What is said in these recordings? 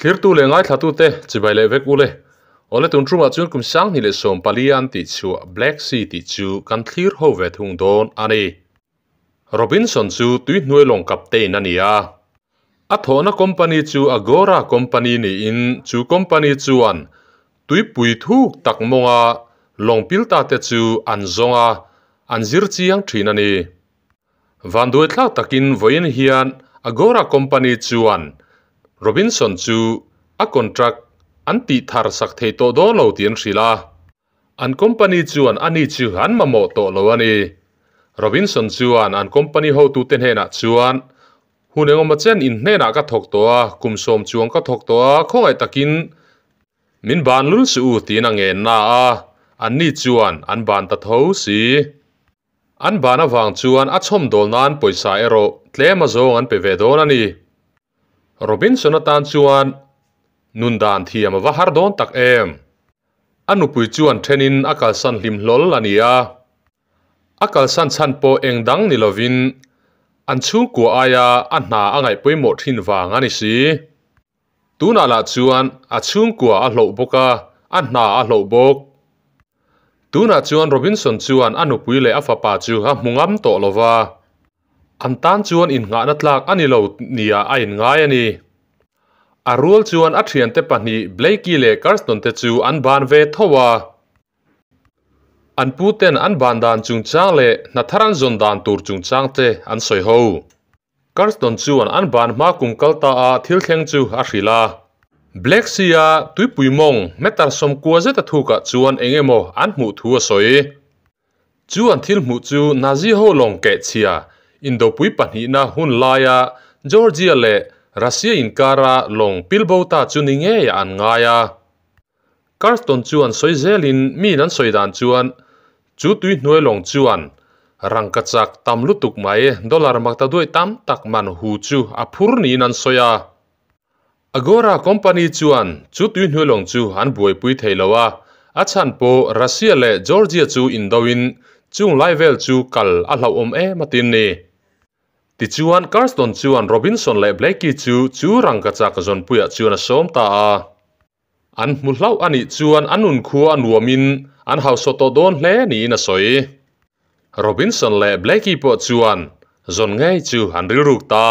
Thlirtu leh ngaithlatute chibai leh vek ule. Awle tun tumah chuan kum 2014 an tih chhuah Black Sea tih chu kan thlir ho ve thung dawn a ni. Robinson chu tuihnuai lawng captain a ni a. A thawhna company chu Agora company niin chu company chuan tuipui thuk tak mawnga lawng pil ta te chu an zawng a, an zir chiang thin a ni. Vanduai thlak takin vawiin hian Agora company chuan Robinson chu a contract an tih thar sak thei tawh dawn lo tih an hrilh a. An company chuan ani chu an mamawh tawh lo a ni. Robinson chuan an company hotute hnenah chuan, Hun engawma chen in hnenah ka thawk tawh a, kum sawm chuang ka thawk tawh a, khawngaih takin min ban lul suh u tiin a ngen na a, anni chuan an ban ta tho si. An ban avang chuan a chhawmdawl nan pawisa erawh tlem a zawng an pe ve dawn a ni. Robinson atan chuan nun dan thiam a va har dawn tak em. A nupui chuan thenin a kalsan hlim hlawl a ni a. A kalsan chhan pawh eng dang ni lovin an chhungkua aia a hna a ngaih pawimawh thin vang a ni si. Tunah lah chuan a chhungkua a hloh bawk a, a hna a hloh bawk. Tunah chuan Robinson chuan a nupui leh a fapa chu a hmu ngam tawh lo va, an tan chuan innghahna tlak a ni lo nia a inngai a ni. A rual chuan a thiante pahnih Blakey leh Carston te chu an ban ve tho a. An pu ten an ban dan chungchang leh hna thar an zawn dan tur chungchang te an sawi ho. Carston chuan an ban hma kum kal ta a thil thleng chu a hrilh a. Black Sea-a tuipui mawng meter sawmkua zeta thukah chuan eng emaw an hmuh thu a sawi. Chu an thil hmuh chu Nazi ho lawng kehchhia indopui pahnihna hun laia Georgia leh Russia inkara lawng pilbo ta chu ni ngeiah an ngai a. Carston chuan sawi zelin miin an sawi dan chuan chu tui hnuai lawng chuan rangka chak tam lutuk mai dollar makta duai tam tak man hu chu a phur niin an sawi a. Agora company chuan chu tui hnuai lawng chu an buaipui thei lo a, a chhan pawh Russia leh Georgia chu indoin chung lai vel chu kal a hlauhawm em a tin ni. Tichuan Carston chuan Robinson leh Blakey chu chu rangka chak zawnpuiah chuan a sawm ta a. An hmu hlauh a nih chuan an nun khua a nuamin an hausa tawh dawn hle niin a sawi. Robinson leh Blakey pawh chuan zawn ngei chu an rilruk ta.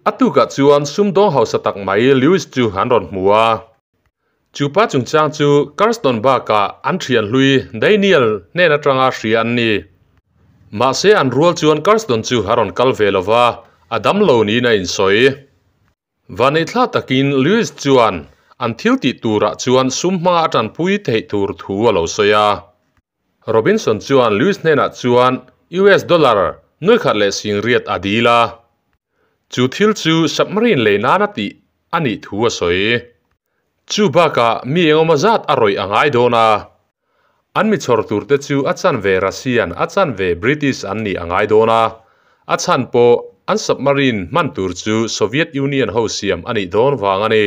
A tukah chuan sumdawng hausa tak mai Lewis chu an rawn hmu a. Chu pa chungchang chu Carston bakah an thian hlui Daniel hnen atanga hria an ni. Mahse an rual chuan Carston chu a rawn kal ve lova, a damlo niin a insawi. Vanneihthla takin Lewis chuan an thil tih turah chuan sum hmanga a tanpui theih tur thu a lo sawi a. Robinson chuan Lewis hnenah chuan US dollar nuaikhat leh singriat a dil a. Chu thil chu submarine lei nana tih a nih thu a sawi. Chu bakah mi engawma zat a rawih a ngai dawn a. An mi chhawr turte chu a chanve Russian, a chanve British an nih a ngai dawn a, a chhan pawh an submarine hman tur chu Soviet Union ho siam a nih dawn vang a ni.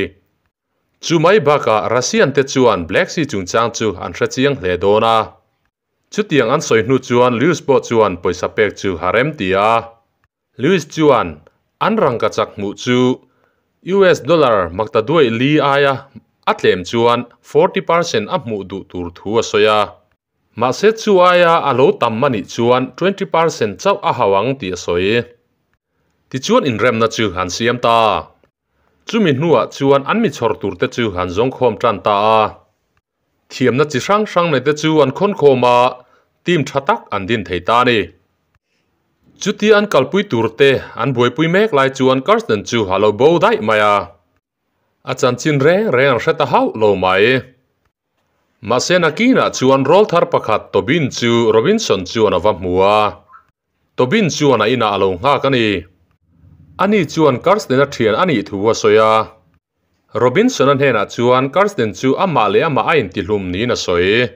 Chu mai bakah Russian te chuan Black Sea chungchang chu an hre chiang hle dawn a. Chutiang an sawi hnu chuan Lewis pawh chuan pawisa pek chu a rem ti a. Lewis chuan an rangka chak hmuh chu US dollar makta duaih li aia a tlem chuan 40% a hmuh duh tur thu a sawi a. Mahse chu aia a lo tam a nih chuan 20% chauh a hau ang tih a sawi. Tichuan inremna chu an siam ta. Chumi hnuah chuan an mi chhawr turte chu an zawngkhawm tan ta a. Thiamna chi hrang hrang nei te chu an khawnkhawm a, team tha tak an din thei ta a ni. Chutia an kalpui tur te an buaipui mek lai chuan Carsten chu a lo bo daih mai a. A chanchin reng reng an hre ta hauh lo mai. Mahse nakinah chuan rawlthar pakhat Tobin chu Robinson chuan a va hmu a. Tobin chuan a inah a lo nghak a ni. Ani chuan Carsten-a thian a nih thu a sawi a. Robinson-a hnenah chuan Carsten chu amah leh amah a intihlum niin a sawi.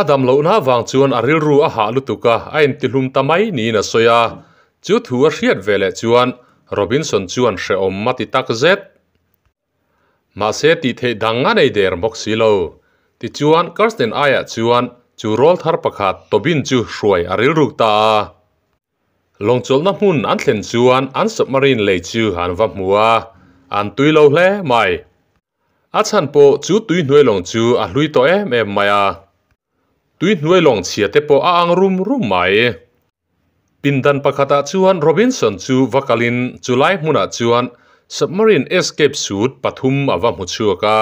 A dam lohna avang chuan a rilru a hah lutuk a, a intihlum ta mai niin a sawi a. Chu thu a hriat ve leh chuan Robinson chuan hrehawm a ti tak zet. Mahse tih theih dang a nei der bawk si lo. Tichuan Carsten aiah chuan chu rawlthar pakhat Tobin chu hruai a rilruk ta a. Lawngchawlhna hmun an thlen chuan an submarine lei chu an va hmu a, An tui lo hle mai. A chhan pawh chu tui hnuai lawng chu a hlui tawh em em mai a. Tui hnuai lawng chhia te pawh a ang rum rum mai. Pindan pakhatah chuan Robinson chu va kalin chulai hmunah chuan submarine escape suit pathum a va hmu chhuak a.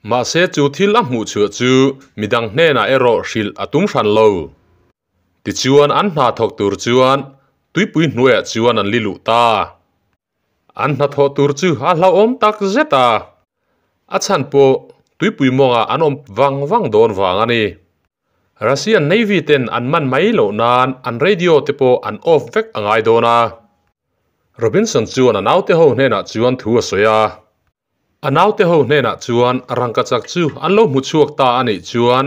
Mahse chu thil a hmuh chhuah chu midang hnenah erawh hrilh a tum hran lo. Tichuan an hna thawk tur chuan tuipui hnuaiah chuan an li luh ta. An hnathawh tur chu a hlauhawm tak zet a, a chhan pawh tuipui mawngah an awm vang vang dawn vang a ni. Russian Navy ten an man mai loh nan an radio te pawh an off vek a ngai dawn a. Robinson chuan a naute ho hnenah chuan thu a sawi a. A naute ho hnenah chuan rangkachak chu an lo hmu chhuak ta a nih chuan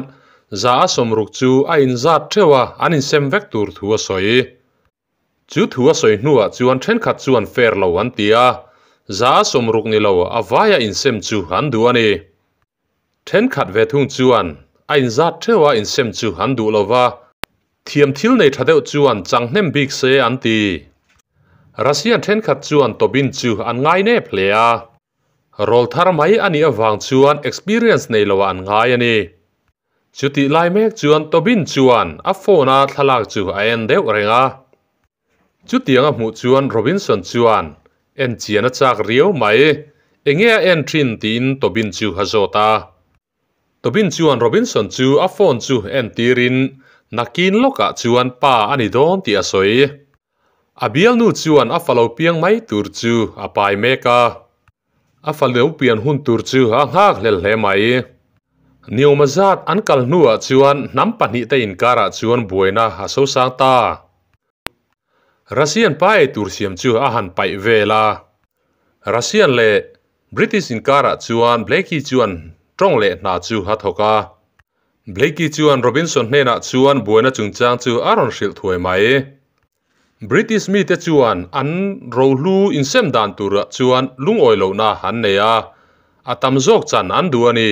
za a sawmruk chu a inzat theuh a, an insem vek tur thu a sawi. Chu thu a sawi hnuah chuan thenkhat chuan fair lo an ti a, za a sawmruk ni lo a vaia insem chu an duh a ni. Thenkhat ve thung chuan a inzat theuh a insem chu an duh lo va, Thiam thil nei tha deuh chuan chang hnem bik se an ti. Russian thenkhat chuan Tobin chu an ngai nep hle a. Rawl thar mai a nih avang chuan experience nei loah an ngai a ni. Chutih lai mek chuan Tobin chuan a phone a thlalak chu a en deuh reng a. Chutiang a hmuh chuan Robinson chuan en chian a chak riau mai. Enge a en thin tiin Tobin chu a zawt a. Tobin chuan Robinson chu a phone chu entirin nakin lawkah chuan pa a ni dawn tih a sawi. A bialnu chuan a falo piang mai tur chu a pai mek a. A falo pian hun tur chu a nghak hlel hle mai. Niawma zat an kal hnuah chuan hnam pahnihte inkarah chuan buaina a sosang ta. Russian pa ei tur siam chu a han paih vel a. Russian leh British inkarah chuan Blakey chuan tawng leh hna chu a thawk a. Blakey chuan Robinson hnenah chuan buaina chungchang chu a rawn hrilh thuai mai. British mite chuan an rohlu insem dan turah chuan lungawi lohna an nei a, a tam zawk chan an duh a ni.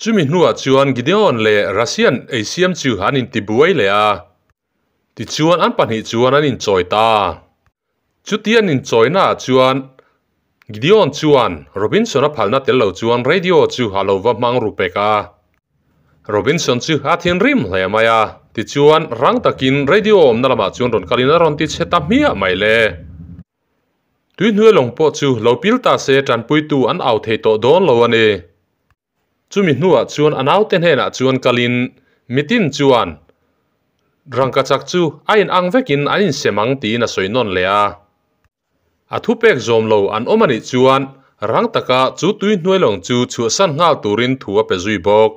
Chumi hnuah chuan Gideon leh Russian eisiam chu an intibuai leh a. Tichuan an pahnih chuan an inchawi ta. Chuti an inchawinaah chuan Gideon chuan Robinson-a phalna tel lo chuan radio chu a lo va hmang ru pek a. Robinson chu a thinrim hle mai a, tichuan rang takin radio awmna lamah chuan rawn kalin a rawn ti chhe ta hmiah mai le. Tui hnuai lawng pawh chu lo pil ta se tanpuitu an au thei tawh dawn lo a ni. Chumi hnuah chuan a naute hnenah chuan kalin mitin chuan rangkachak chu a in ang vekin an insem ang tiin a sawi nawn leh a. A thupek zawm lo an awm a nih chuan rang taka chu tui hnuai lawng chu chhuahsan nghal turin thu a pe zui bawk.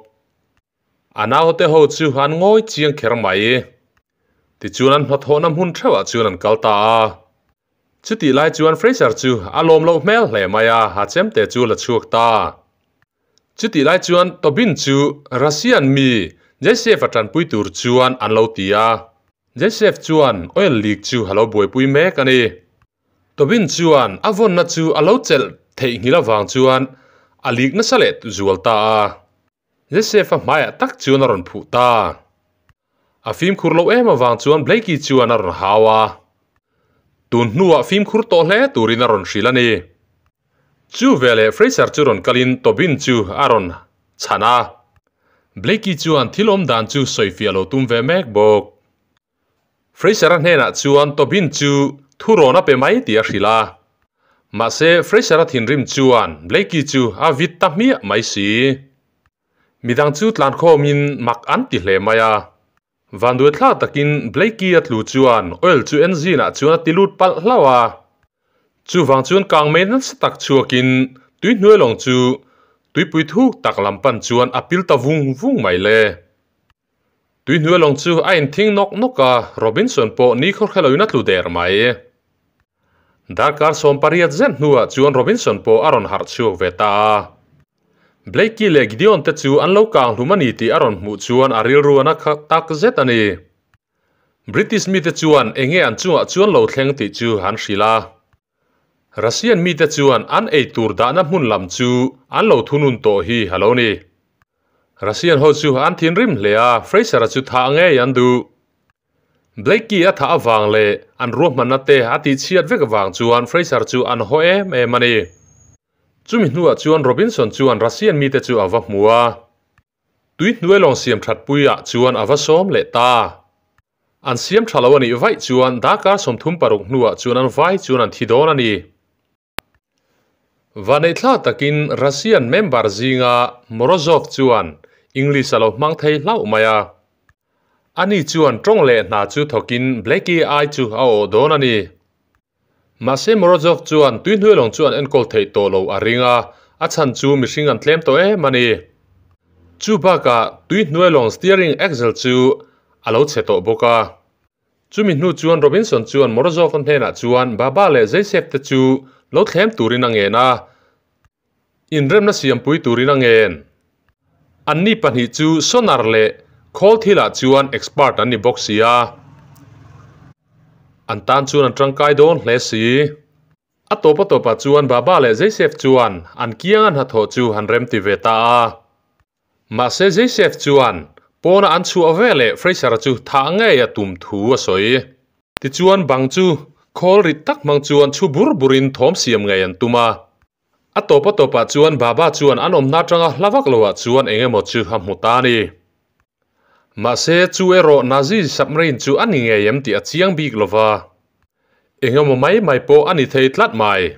A naute ho chu an ngawi chiang kher mai. Tichuan an hnathawhna hmun theuhah chuan an kal ta a. Chutih lai chuan Fraser chu a lawm loh hmel hle mai a, a chemte chu la chhuak ta. Chutih lai chuan Tobin chu Russian mi Joseph a tanpui tur chuan an lo ti a. Joseph chuan oil leak chu a lo buaipui mek a ni. Tobin chuan a vawnna chu a lo chelh theihnghilh avang chuan a leak nasa leh zual ta a. Joseph-a hmaiah tak chuan a rawn phuh ta. A fimkhur loh em avang chuan Blakey chuan a rawn hau a. Tun hnuah fimkhur tawh hle turin a rawn hrilh a ni. Chu veleh Fraser chu rawn kalin Tobin chu a rawn chhan a. Blakey chuan thil awm dan chu sawifiah lo tum ve mek bawk. Fraser-a hnenah chuan Tobin chu thurawn a pe mai tih a hrilh a. Mahse, Fraser-a thinrim chuan Blakey chu a vit ta hmiah mai si. Midang chu tlankhawmin mak an ti hle mai a. Vanduaithlak takin Blakey a tlu chuan oil chu engine ah chuan a ti lut palh hlauh a. Chuvang chuan kangmei nasa tak chhuakin tui hnuai lawng chu tuipui thuk tak lam pan chuan a pil ta vung vung mai le. Tui hnuai lawng chu a inthing nawk nawk a, Robinson pawh ni khawr kheloin a tlu der mai. Darkar 18 zet hnuah chuan Robinson pawh a rawn harh chhuak ve ta a. Blakey leh Gideon te chu an lo kang hlum a ni tih a rawn hmuh chuan a rilru a na kha tak zet a ni. British mite chuan enge an chungah chuan lo thleng tih chu an hrilh a. Russian mite chuan an eitur dahna hmun lam chu an lo thunun tawh hi a lo ni. Russian ho chu an thinrim hle a, Fraser-a chu thah ngei an duh. Blakey a thah avang leh an ruahmanna te a tihchhiat vek avang chuan Fraser chu an haw em em a ni. Chumi hnuah chuan Robinson chuan Russian mite chu a va hmu a. Tui hnuai lawng siam that puiah chuan a va sawm leh ta. An siam tha lo a nih vaih chuan darkar 36 hnuah chuan an vai chuan an thi dawn a ni. Vaneihthlak takin Russian member zinga Morozov chuan English a lo hmang thei hlauh mai a. Ani chuan tawng leh hna chu thawkin Blakey ai chu a awh dawn a ni. Mahse Morozov chuan tui hnuai lawng chu an enkawl theih tawh lo a ring a, a chhan chu mihring an tlem tawh em a ni. Chu bakah tui hnuai lawng steering axle chu a lo chhe tawh bawk a. Chumi hnu chuan Robinson chuan Morozov-a hnenah chuan Baba leh Zaitsev te chu lo thlem turin a ngen a, inremna siampui turin a ngen. Anni pahnih chu sonar leh khawl thilah chuan expert an ni bawk si a, an tan chuan an tangkai dawn hle si. A tawp a tawpah chuan Baba leh Zaitsev chuan an kianga hnathawh chu han remti ve ta a. Mahse Zaitsev chuan pawna an chhuah veleh Fraser-a chu thah ngei a tum thu a sawi. Tichuan bang chu khawl rit tak hmang chuan chhu bur burin thawm siam ngei an tum a. A tawp a tawpah chuan Baba chuan an awmna atanga hla vak loah chuan eng emaw chu a hmu ta a ni. Mahse chu erawh Nazi submarine chu a ni ngei em tih a chiang bik lo va. Eng emaw mai mai pawh a ni thei tlat mai.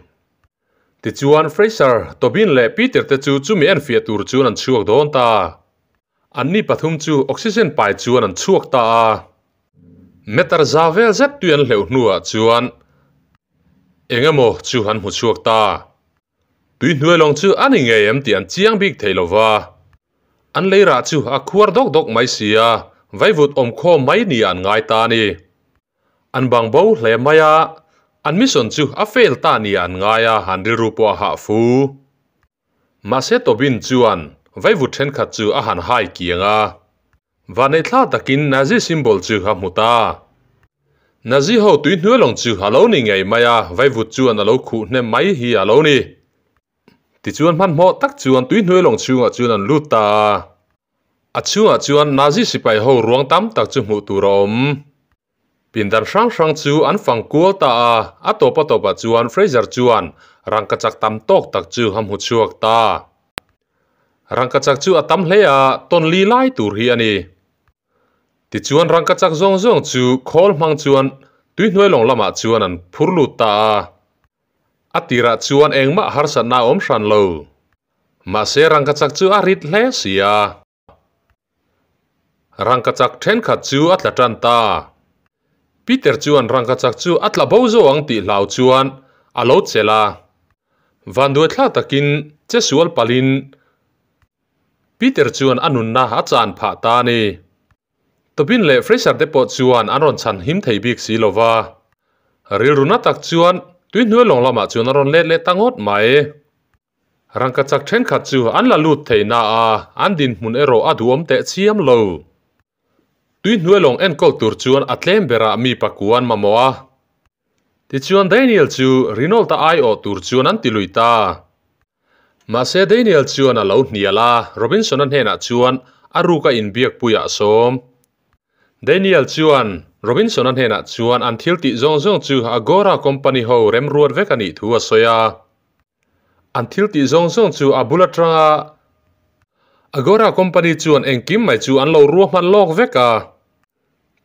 Tichuan Fraser, Tobin leh Peter te chu chumi enfiah tur chuan an chhuak dawn ta. Anni pathum chu oxygen pai chuan an chhuak ta a. Meter za vel zet tui an hleuh hnuah chuan eng emaw chu an hmu chhuak ta. Tui hnuai lawng chu a ni ngei em tih an chiang bik thei lo va. An lei rah chu a khuar dawk dawk mai si a, vaivut awmkhawm mai ni an ngai ta a ni. An bang bo hle mai a, an mission chu a fail ta ni an ngai a, an rilru pawh a hah fu. Mahse Tobin chuan vaivut thenkhat chu a han hai kiang a. Vanneihthla takin Nazi symbol chu a hmu ta. Nazi ho tui hnuai lawng chu a lo ni ngei mai a, vaivut chuan a lo khuh hnem mai hi a lo ni. Tichuan hmanhmawh tak chuan tui hnuai lawng chhungah chuan an lut ta a. A chhungah chuan Nazi sipai ho ruang tam tak chu hmuh tur a awm. Pindan hrang hrang chu an fang kual ta a, a tawp a tawpah chuan Fraser chuan rangkachak tam tawk tak chu a hmu chhuak ta. Rangkachak chu a tam hle a, tawn li lai tur hi a ni. Tichuan rangkachak zawng zawng chu khawl hmang chuan tuihnuai lawng lamah chuan an phur lut ta a. A tirah chuan engmah harsatna a awm hran lo. Mahse rangkachak chu a rit hle si a. Rangkachak thenkhat chu a tla tan ta. Peter chuan rangkachak chu a tla bo zo ang tih hlau chuan a lo chelh a. Vanduai thla takin che sual palhin Peter chuan a nunna a chan phah ta a ni. Tobin leh Fraser te pawh chuan an rawn chhan him thei bik si lo va. Rilru na tak chuan tuihnuai lawng lamah chuan a rawn let leh ta ngawt mai. Rangkachak thenkhat chu an la lut thei na a, an dinhmun erawh a duhawm teh chiam lo. Tui hnuai lawng enkawl tur chuan a tlem berah mi pakua an mamawh a. Tichuan Daniel chu Renault-a aiawh tur chuan an ti lui ta. Mahse Daniel chuan a lo hnial a, Robinson-a hnenah chuan a ruka inbiakpuiah a sawm. Daniel chuan Robinson-a hnenah chuan an thil tih zawng zawng chu Agora company ho remruat vek a nih thu a sawi a. An thil tih zawng zawng chu a bul atanga Agora company chuan engkim mai chu an lo ruahman lawk vek a.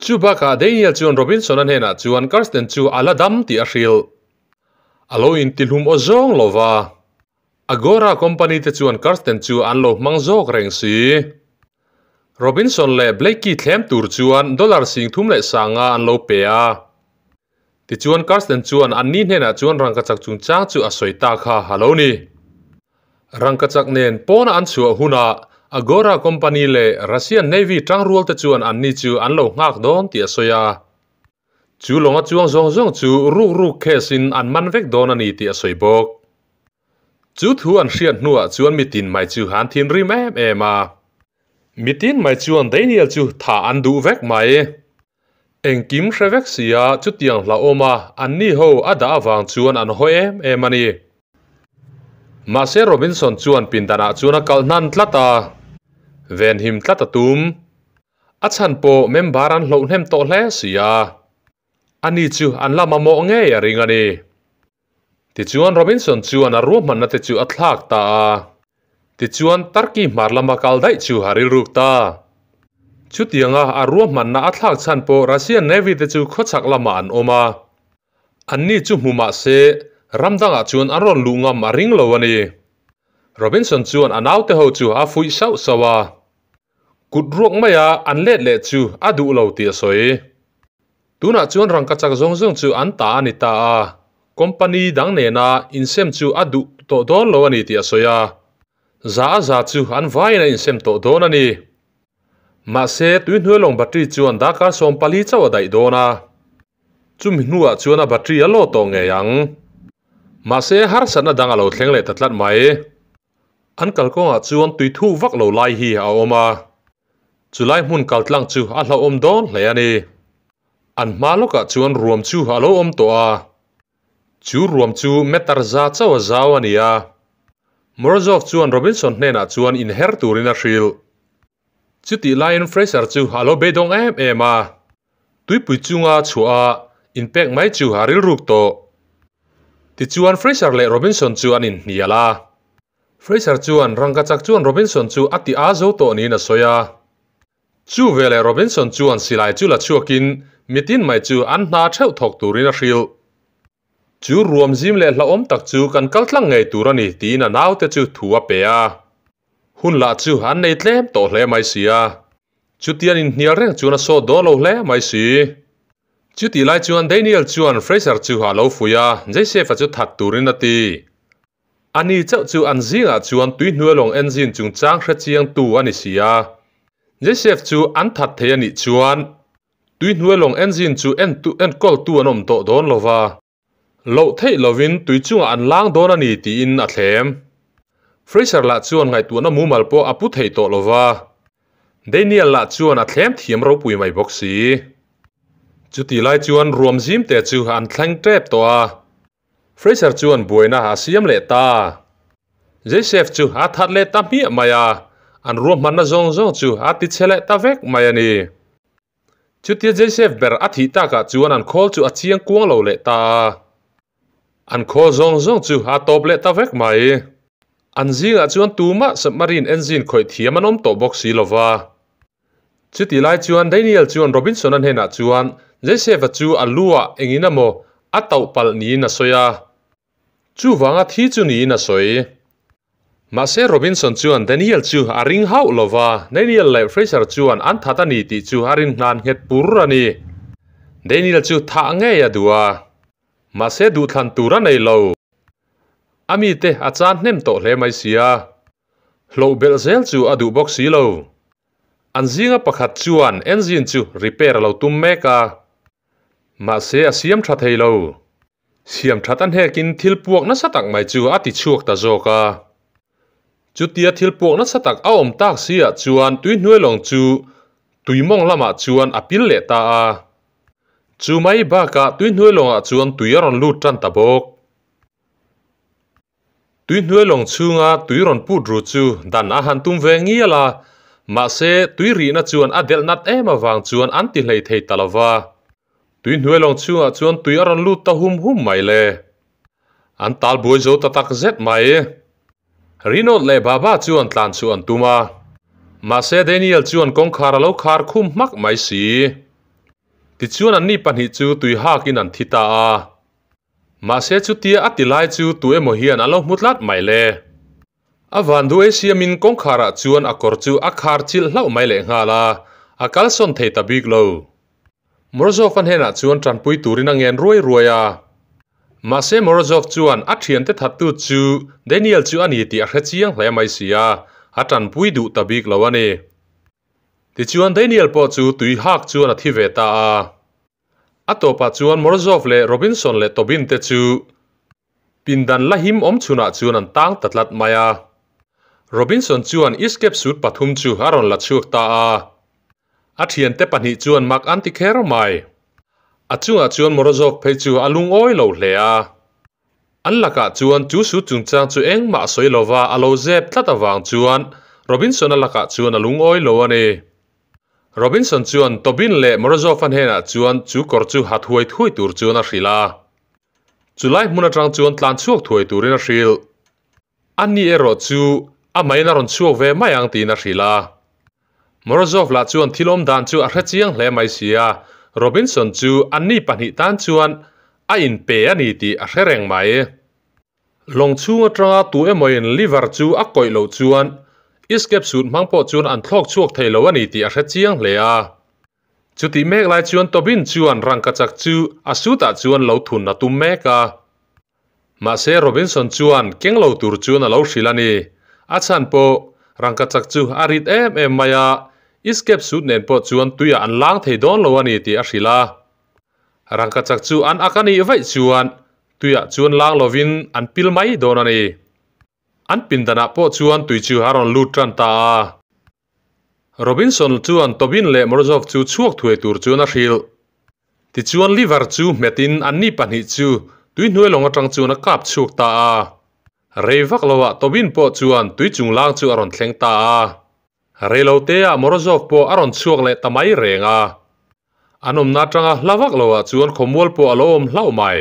Chu bakah Daniel chuan Robinson-a hnenah chuan Kirsten chu a la dam tih a hrilh. A lo intihlum aw zawng lo va. Agora company te chuan Kirsten chu an lo hmang zawk reng si. Robinson leh Blakey thlem tur chuan dollar 30,000 an lo pe a. Tichuan Kirsten chuan anni hnenah chuan rangkachak chungchang chu a sawi ta kha a lo ni. Rangkachak nen pawna an chhuah hunah Agora company leh Russian Navy tangrual te chuan anni chu an lo nghak dawn tih a sawi a. Chu lawnga chuang zawng zawng chu ruk ruk case in an man vek dawn a ni tih a sawi bawk. Chu thu an hriat hnuah chuan mitin mai chu an thinrim em em a. Mitin mai chuan Daniel chu thah an duh vek mai. Engkim hre vek sia chutiang hlauhawm a anni ho a dah avang chuan an hawi em em a ni. Mahse Robinson chuan pindanah chuan a kalh hnan tlat a, venhim tlat a tum. A chhan pawh member an hloh hnem tawh hle si a. Ani chu an la mamawh ngei a ring a ni. Tichuan Robinson chuan a ruahmanna te chu a thlak ta a. Tichuan Turkey hmar lama kal daih chu a rilruk ta. Chutianga a ruahmanna a thlak chhan pawh Russian Navy te chu khawchhak lamah an awm a. Anni chu hmu mah se ram dangah chuan an rawn luh ngam a ring lo a ni. Robinson chuan a naute ho chu a fuih sauh sauh a. Kut ruak maia an let leh chu a duh lo tih a sawi. Tunah chuan rangkachak zawng zawng chu an ta a ni ta a, company dang nena insem chu a duh tawh dawn lo a ni tih a sawi a. Za a za chu an vaiin a insem tawh dawn a ni. Mahse, tuihnuailawng battery chuan darkar 14 chauh a daih dawn a. Chumi hnuah chuan a battery a law tawh ngei ang. Mahse, harsatna dang a lo thleng leh ta tlat mai. An kalkawngah chuan tui thuk vak lo lai hi a awm a, chulai hmun kaltlang chu a hlauhawm dawn hle a ni. An hma lawkah chuan ruam chu a lo awm tawh a, chu ruam chu meter za chauh a zau a ni a. Morozov chuan Robinson hnenah chuan inher turin a hrilh. Chutih laiin Fraser chu a lo beidawng em em a, tuipui chunga chhuah a inpek mai chu a rilruk tawh. Tichuan Fraser leh Robinson chu an inhnial a. Fraser chuan rangkachak chuan Robinson chu a ti a zo tawh niin a sawi a. Chu veleh Robinson chuan silai chu la chhuakin mitin mai chu an hna theuh thawk turin a hrilh. Chu ruam zim leh hlauhawm tak chu kan kal tlang ngei tur a ni tiin a naute chu thu a pe a. Hun lah chu an nei tlem tawh hle mai si a. Chutian inhnial reng chuan a sawt dawn lo hle mai si. Chutih lai chuan Daniel chuan Fraser chu a lo fuih a, Joseph-a chu that turin a ti. Ani chauh chu an zingah chuan tuihnualawng engine chungchang hre chiangtu a ni si a. Joseph chu an that thei a nih chuan tuihnualawng engine chu entu enkawltu an awm tawh dawn lo va. Loh theih lovin tui chungah an lang dawn a ni tiin a thlem. Fraser lah chuan ngaihtuahna mumal pawh a pu thei tawh lo va. Daniel lah chuan a thlem thiam ropui mai bawk si. Chutih lai chuan ruam zimte chu an thleng tep tawh a. Fraser chuan buaina a siam leh ta. Joseph chu a that leh ta hmiah mai a, an ruahmanna zawng zawng chu a ti chhe leh ta vek mai a ni. Chutia Joseph ber a thih takah chuan an khawl chu a chiang kuang lo leh ta a. An khawl zawng zawng chu a tawp leh ta vek mai. An zingah chuan tumah submarine engine khawih thiam an awm tawh bawk si lo va. Chutih lai chuan Daniel chuan Robinson-a hnenah chuan Joseph-a chu a lu-ah engin emaw a tauh palh niin a sawi a. Chuvanga thi chu niin a sawi. Mahse Robinson chuan Daniel chu a ring hauh lo va, Daniel leh Fraser chuan an that a ni tih chu a rin hnan nghet pur a ni. Daniel chu thah ngei a duh a. Mahse duhthlan tur a nei lo. A mite a chan hnem tawh hle mai sia. Hloh belh zel chu a duh bawk si lo. An zinga pakhat chuan engine chu repair a lo tum mek a. Mahse a siam tha thei lo. Siam that a hnekin thil puak nasa tak mai chu a ti chhuak ta zawk a. Chutia thil puak nasa tak a awm tak si ah chuan tuihnuailawng chu tuimawng lamah chuan a pil leh ta a. Chu mai bakah tuihnuailawngah chuan tui a rawn lut tan ta bawk. Tuihnuailawng chhunga tui rawn put ru chu dan a han tum ve ngial a, mahse tui rihna chuan a delh nat em avang chuan an ti hlei thei ta lo va. Tuihnuailawng chhungah chuan tui a rawn lut ta hum hum mai le. An tal buai zo ta tak zet mai. Rinawt leh Baba chuan tlan chu an tum a, mahse Daniel chuan kawngkhar a lo khar khum hmak mai si. Tichuan anni pahnih chu tui hakin an thi ta a. Mahse chutia a ti lai chu tu emaw hian a lo hmu tlat mai le. A van duai siamin kawngkharah chuan a kawr chu a khar chilh hlauh mai leh nghal a, a kalsawn thei ta bik lo. Morozov-a hnenah chuan tanpui turin a ngen ruai ruai a. Mahse Morozov chuan a thiante thattu chu Daniel chu a ni tih a hre chiang hle mai si a, a tanpui duh ta bik lo a ni. Tichuan Daniel pawh chu tui hak chuan a thi ve ta a. A tawpah chuan Morozov leh Robinson leh Tobin te chu pindan la him awm chhunah chuan an tang ta tlat mai a. Robinson chuan escape suit pathum chu a rawn la chhuak ta a. A thiante pahnih chuan mak an ti kher mai. A chungah chuan Morozov phei chu a lungawi lo hle a. An lakah chuan chu suit chungchang chu engmah a sawi lova a lo zep tlat avang chuan Robinson-a lakah chuan a lungawi lo a ni. Robinson chuan Tobin leh Morozov-a hnenah chuan chu kawr chu ha thuai thuai tur chuan a hrilh a. Chulai hmun atang chuan tlan chhuak thuai turin a hrilh. A ni erawh chu a main a rawn chhuak ve mai ang tiin a hrilh a. Morozov lah chuan thil awm dan chu a hre chiang hle mai si a, Robinson chu anni pahnih tan chuan a inpe a ni tih a hre reng mai. Lawng chhung atanga tu emawin liver chu a kawih loh chuan escape suit hmang pawh chuan an thlawk chhuak thei lo a ni tih a hre chiang hle a. Chutih mek lai chuan Tobin chuan rangkachak chu a suit-ah chuan lo thun a tum mek a. Mahse Robinson chuan keng lo tur chuan a lo hrilh a ni. A chhan pawh rangkachak chu a rit em em mai a, escape suit nen pawh chuan tuiah an lang thei dawn lo a ni tih a hrilh a. Rangkachak chu an ak a nih vaih chuan tuiah chuan lang lovin an pil mai dawn a ni. An pindanah pawh chuan tui chu a rawn lut tan ta a. Robinson chuan Tobin leh Morozov chu chhuak thuai tur chuan a hrilh. Tichuan Liver chu hmetin anni pahnih chu tui hnuai lawng atang chuan a kap chhuak ta a. Rei vak loah Tobin pawh chuan tui chunglang chu a rawn thleng ta a. Reiloteah Morozov pawh a rawn chhuak leh ta mai reng a. An awmna atanga hla vak loah chuan khawmual pawh a lo awm hlauh mai.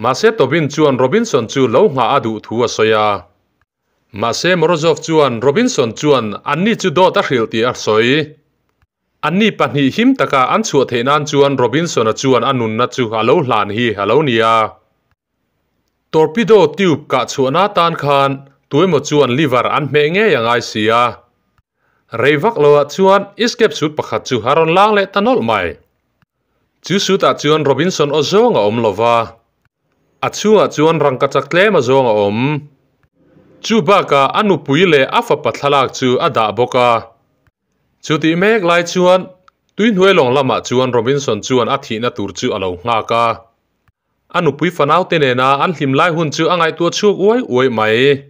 Mahse Tobin chuan Robinson chu lo nghah a duh thu a sawi a. Mahse Morozov chuan Robinson chuan anni chu dawt a hrilh tih a sawi. Anni pahnih him taka an chhuah theih nan chuan Robinson-a chuan a nunna chu a lo hlan hi a lo ni a. Torpedo tube kah chhuahna tan khan tuemaw chuan lever an hmeh ngei a ngai si a. Rei vak loah chuan escape suit pakhat chu a rawn lang leh ta nawlh mai. Chu suit-ah chuan Robinson aw zawng a awm lo va, a chhungah chuan rangkachak tlem a zawng a awm. Chu bakah a nupui leh a fapa thlalak chu a dah bawk a. Chutih mek lai chuan tuihnuai lawng lamah chuan Robinson chuan a thihna tur chu a lo nghak a. A nupui fanaute nena an hlim lai hun chu a ngaihtuah chhuak uai uai mai.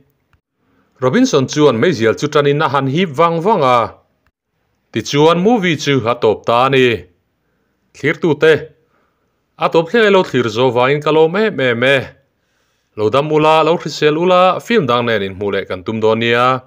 Robinson chuan meizial chu tanin a han hip vang vang a. Tichuan movie chu a tawp ta a ni. Thlirtute, a tawp thleng ilo thlir zo vangin ka lawm em em e. Lo dam ula, lo hrisel ula, film dang nen inhmuh leh kan tum dawn nia.